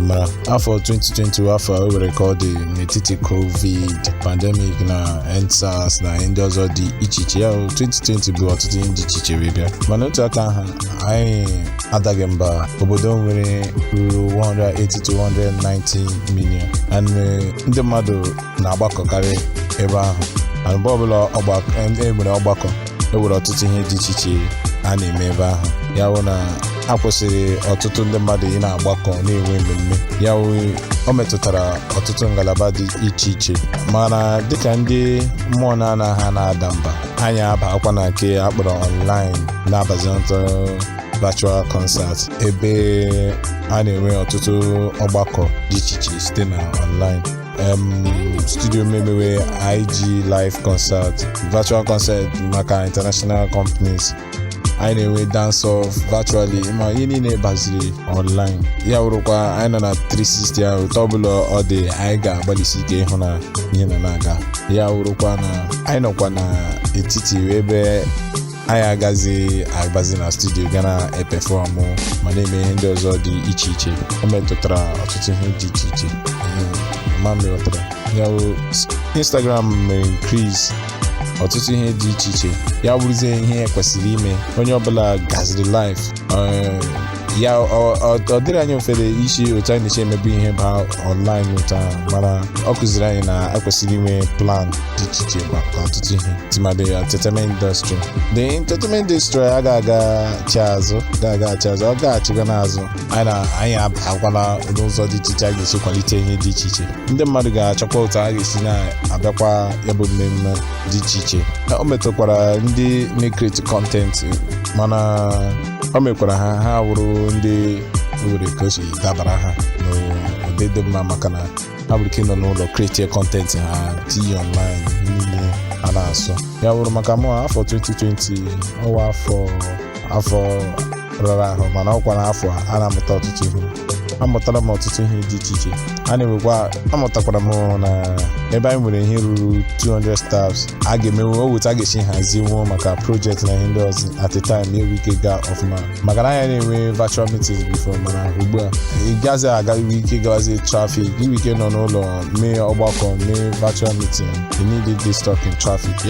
mara. Afọ 2020 bụ afọ e were ka ọ dị n'etiti COVID pandemic na EndSARS na ihe ndị ọzọ dị iche iche. Ya bụ, 2020 bụ ọtụtụ ihe dị iche iche wee bịa, mana otu aka ahụ anyị adaghị mba. Obodo nwere ruru 180 to 190 million and ndị mmadụ na-agbakọkarị ebe ahụ, and mgbe ọbụla e nwere ọgbakọ, e nwere ọtụtụ ihe dị iche iche a na-eme ebe ahụ. Ya bụ na a kwụsịrị ọtụtụ ndị mmadụ ị na-agbakọ na-enwe mmemme. Ya wụ, o metụtara ọtụtụ ngalaba dị iche iche, mana dịka ndị mmụọ na-anaghị na-ada mba, anyị abakwa na nke akpọrọ online, na-abazi ntụ virtual concert, ebe a na-enwe ọtụtụ ọgbakọ dị iche iche site na online. Studio memewe IG live concert, virtual concert maka international companies. Anyị na-enwe dance off virtually, ma ihe niile baziri online. Ya wụrụkwa anyị nọ na 360 ahụ, otu ọbụla ọ dị, anyị ga-agbalịsi ike ịhụ na ihe nọ na-aga. Ya wụrụkwa na anyị nọkwa n'etiti ebe anyị agazi abazi na studio ga na-eperform ma na-eme ihe ndị ọzọ dị iche iche. O metụtara ọtụtụ ihe dị iche iche ma metụtara ya wụ Instagram mere increase ọtụtụ ihe dị iche iche. Ya bụrụzie ihe kwesịrị ime, onye ọbụla gaziri live ya. Ọ dịrị anyị mfere isi otu anyị na-esi emebu ihe ba online otu ahụ, mana ọ kụziri anyị na ekwesịrị inwe plan dị iche iche maka ọtụtụ ihe, tụmadị entertainment industry. The entertainment industry agaghị agachi azụ, ga-agachi azụ, ọ gaghachigo n'azụ. Anyị na anyị abakwala n'ụzọ dị iche iche a ga-esi kwalite ihe dị iche iche. Ndị mmadụ ga-achọkwa otu a ga-esi na-abịakwa ya bụ mmemme dị iche iche. O metụkwara ndị na-ecreate content, mana o mekwara ha ha wụrụ ndị nwere ka o si dabara ha n'ụdị dị mma, maka na ha nwere ike ịnọ n'ụlọ create content ha, tinye online niile a na-asụ. Ya wụrụ maka mụ, afọ 2020 ọwa afọ rara ahụ, mana ọkwa n'afọ a na-amụta ọtụtụ ihe. Amụtara m ọtụtụ ihe dị iche iche a na-enwekwa. Amụtakwara m na ebe anyị nwere ihe ruru 200 staffs, a ga-emenwe otu a ga-esi hazienwuo maka project na ihe ndị ọzọ at a time, ya enwe ike gaa ọfụma, maka na anyị na-enwe virtual meetings before, mana ugbu a ị gaghị aga ike gawazi traffic, inwe ike nọ n'ụlọ mee ọgbakọ, mee virtual meeting. You need this stuck in traffic.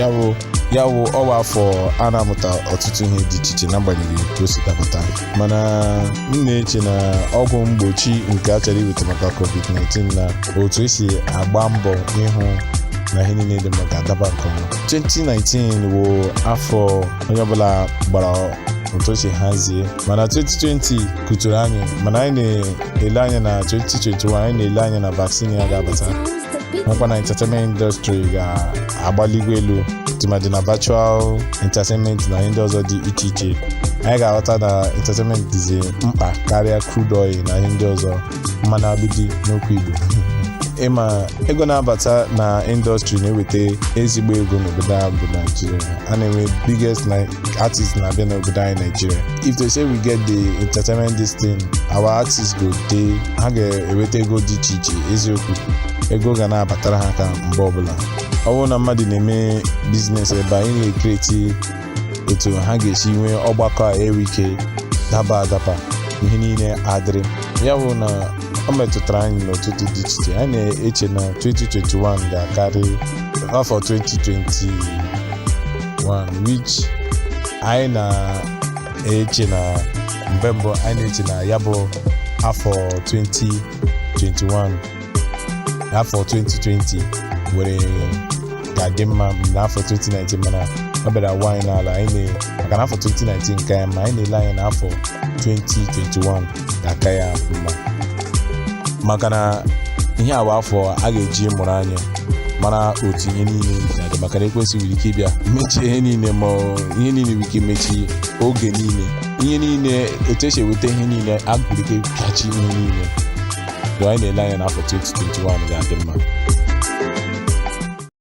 Ya wụ ọwa afọ a na-amụta ọtụtụ ihe dị iche iche, n'agbanyeghị ka o si dapụta. Mana m na-eche na ọgwụ mgbochi nke a chọrọ iweta maka COVID-19 na otu esi agba mbọ ịhụ na ihe niile dị mma ga-adaba nke ọma. 2019 wụ afọ onye ọbụla gbara otu o si hazie, mana 2020 kụturu anyị. Mana anyị na-ele anya na 2021, anyị na-ele anya na vaccine ya ga-abata, nwekwa na entertainment industry ga-agbaligwe elu, tụmadị na virtual entertainment na ihe ndị ọzọ dị iche iche. Anyị ga-aghọta na entertainment dịzi mkpa karịa crude oil na ihe ndị ọzọ, mmanụ agbidi n'okwu Igbo. Ịma ego na-abata na industry na-eweta ezigbo ego n'obodo a bụ Nigeria. A na-enwe biggest artist na-abịa n'obodo anyị Nigeria. If they say we get the entertainment this thing, our artists go dey, ha ga-eweta ego dị iche iche. Eziokwu, ego ga na-abatara ha ka mgbe ọbụla. Ọ bụrụ na mmadụ na-eme business ebe anyị na-ecreate otu ha ga-esi nwee ọgbakọ a enwe ike daba adaba, ihe niile adịrị. Ya bụ na ọ metụtara anyị n'ụtụtụ dị iche iche. Anyị na-eche na 2021 ga-akarị afọ 2021, which anyị na-eche na mgbe mbụ anyị na-eche na ya bụ afọ 2021, afọ 2020 were ga-adị mma n'afọ 2019, mana ọ bịara wa anyị n'ala anyị na maka na afọ 2019 nke ya ma anyị na-ele anya na afọ 2021 ga-aka ya mma, maka na ihe a bụ afọ a ga-eji mụrụ anya mara otu ihe niile na-adị, maka na ekwensị nwere ike ịbịa mechie ihe niile, ma ihe niile nwere ike imechi oge niile, ihe niile otu esi eweta ihe niile a nwere ike pịachi ihe niile. Anyị na-ele anya n'afọ 2021 ga-adị mma.